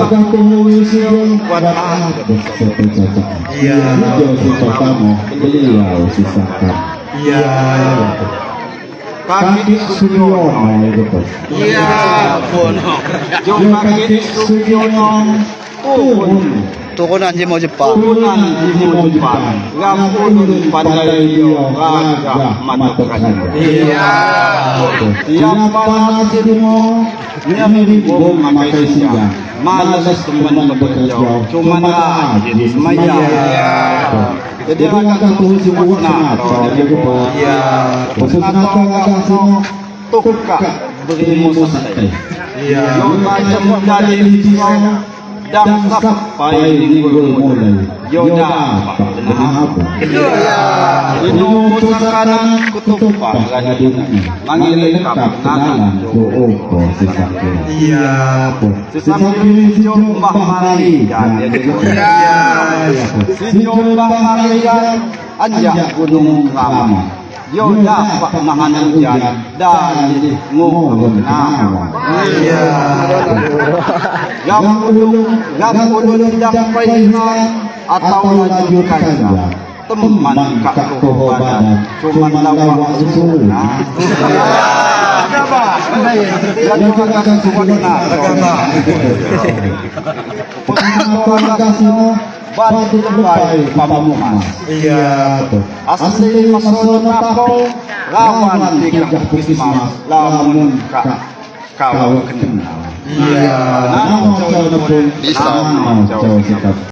Gagah tuhu sijo wat abes soto cacak. Iya. Sijo si pertama beliau sisakan. Iya. Kakek Sugiono itu bos. Iya, Bono. Yo kakek Sugiono turun Turunan Jimo Jepang. Turunan Jimo Jepang. Ngam ulun pandai dia gagah mata kanda. Iya. Siapa nasibmu nyerimbung makai sinjang. Malas teman bekerja, cuma rajin semaya. Jadi agak tuh si buat senato gitu po. Iya. Senato agak sino tukak berimu santai. Iya. Yo macam jadi pisau dang sampai ninggul mulai. Yo dapat kenapa? Iya. Inu pusakanan kutupah gadingnya. Manggil lengkap kenalan opo sisake. Iya. Sisake si Mbah Marijan. Iya. Si Mbah Marijan anjak Gunung Keramat. Yo dapat nahan hujan dari ngurun kenawan. Iya. Yang ulun sampai atau lanjut kanja teman kak kohobadan cuma lawak sunnah. Yang juga akan sunnah. Kasino batu lebay pamumas. Iya. Asli masono tako rawan tiga puskesmas lamun kak kau kenal. Iya. Namo jauh pun Bisa. Namo jauh sikap.